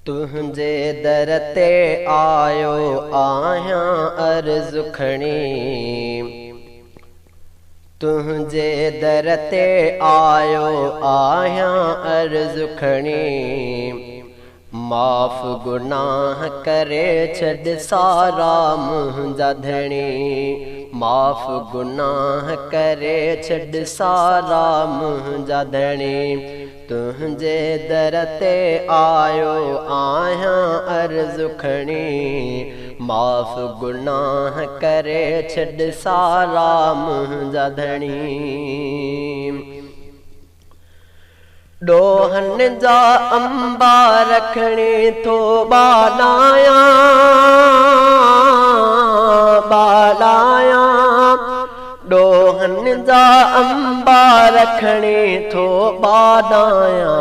तुंहिंजे दर ते आयो आहियां अर्ज़ खणी, तुंहिंजे दर ते आयो आहियां अर्ज़ खणी। माफ़ गुनाह करे छॾ सारा मुंहिंजा धणी, माफ़ गुनाह करे छॾ सारा मुंहिंजा धणी। तुंहिंजे दर ते आयो आहियां अर्ज़ खणी, माफ़ गुनाह करे छॾ सारा मुंहिंजा धणी। ॾोहनि जा अंबा रखणी थो ॿालायां ॿालायां, ॾोहनि जा अंबा रखणी थो ॿालायां।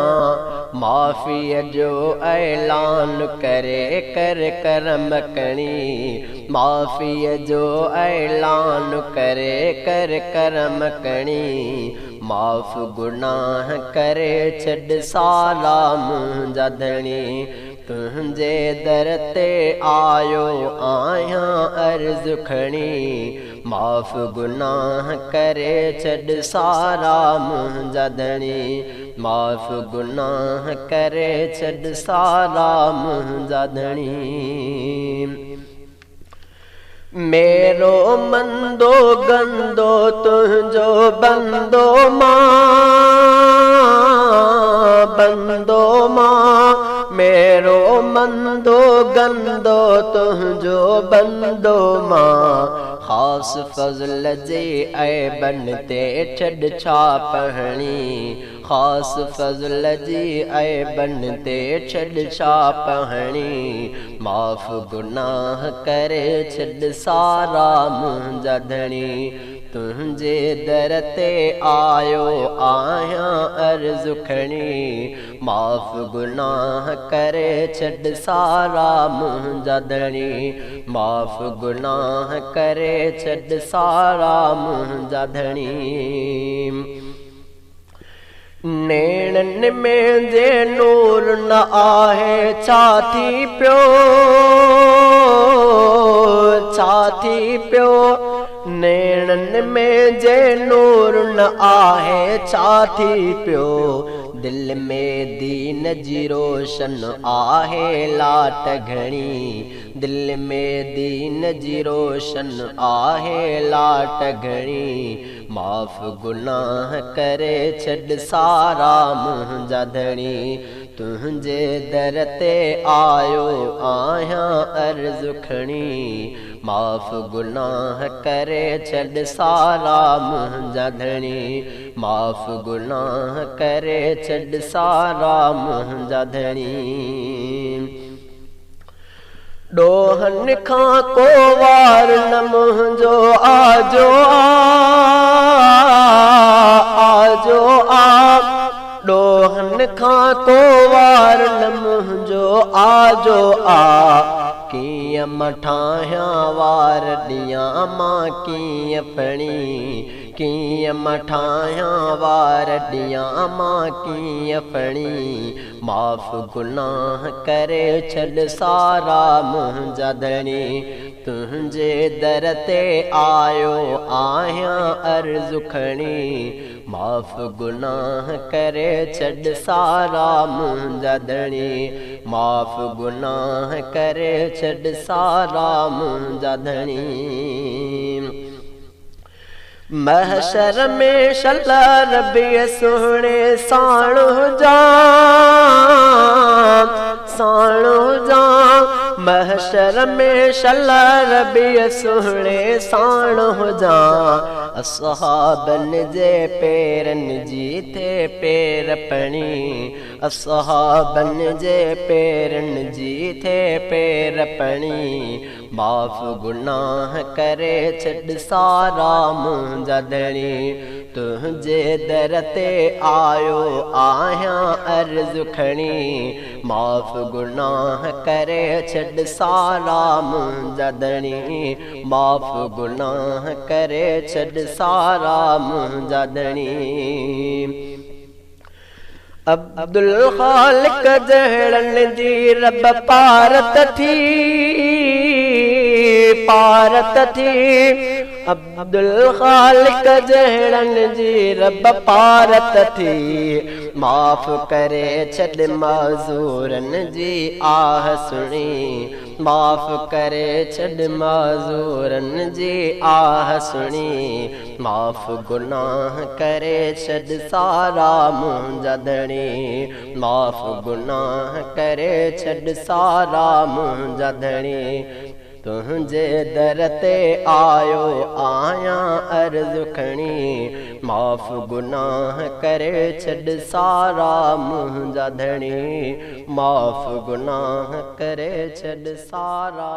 माफ़ीअ जो ऐलान करे कर करम कणी, माफ़ीअ जो ऐलान करे कर करम कणी। माफ़ गुनाह करे छॾ सारा मुंहिंजा धणी, तुंहिंजे दर ते आयो आहियां अर्ज़ खणी। माफ़ गुनाह करे छॾ सारा मुंहिंजा धणी, माफ़ गुनाह करे छॾ सारा मुंहिंजा धणी। मेरो मंदो गंदो तुंहिंजो बंदो मां बंदो मां, मेरो मंदो गंदो तुंहिंजो बंदो मां। ख़ासि फज़ल जे ऐबनि ते छॾ छा पहणी, ख़ासि फज़ल जी ऐबनि ते छॾ छा पहणी। माफ़ गुनाह करे छॾ सारा मुंहिंजा धणी, तुंहिंजे दर ते आयो आहियां अर्ज़ खणी। माफ़ गुनाह करे छॾ सारा मुंहिंजा धणी, माफ़ गुनाह करे छॾ सारा मुंहिंजा धणी। नेणनि में जे नूर न आहे छा थी पियो, छा थी पियो। नेणनि में जे नूर न आहे छा थी पियो। दिल में दीन जी रोशन आहे लाट घणी, दिल में दीन जी रोशन आहे लाट घणी। माफ़ गुनाह करे छॾ सारा मुंहिंजा धणी, तुंहिंजे दर ते आयो आहियां अर्ज़ खणी। माफ़ गुनाह करे छॾ सारा मुंहिंजा धणी, माफ़ गुनाह करे छॾ सारा मुंहिंजा धणी। ॾोहनि खां को वार न मुंहिंजो आजो आजो आ, ॾोहनि खां को वार न मुंहिंजो आजो आ। कीअं मठाहियां वार ॾियां मां कीअं पणी, कीअं मठाहियां वार ॾियां मां कीअं पणी। माफ़ गुनाह करे छॾ सारा मुंहिंजा धणी, तुंहिंजे दर ते आयो आहियां अर्ज़ खणी। माफ़ गुनाह करे छॾ सारा मुंहिंजा धणी, माफ़ गुनाह करे छॾ सारा मुंहिंजा धणी। महशर में शल रबी सुहिणे साण हुजां साण हुजां, महशर में शल रबी सुहिणे साण हुजां। असहाबनि जे पेरनि जी थे पेर पणी, असहाबनि जे पेरनि जी थे पेर पणी। माफ़ गुनाह करे छॾ सारा मुंहिंजा धणी, तुंहिंजे दर ते आयो आहियां अर्ज़ खणी। माफ़ गुनाह करे छॾ सारा मुंहिंजा धणी, माफ़ गुनाह करे छॾ सारा मुंहिंजा धणी। अब्दुल ख़ालिक जहिड़नि जी रब पारत थी, पारत थी। अब्दुल ख़ालिक जहिड़नि जी रब पारत थी। माफ़ करे छॾ माज़ूरनि जी आह सुणी, माफ़ करे छॾ माज़ूरनि जी आह सुणी। माफ़ गुनाह करे छॾ सारा मुंहिंजा धणी, माफ़ गुनाह करे छॾ सारा मुंहिंजा धणी। तुंहिंजे दर ते आयो आहियां अर्ज़ खणी, माफ़ गुनाह करे छॾ सारा मुंहिंजा धणी, माफ़ गुनाह करे छॾ सारा।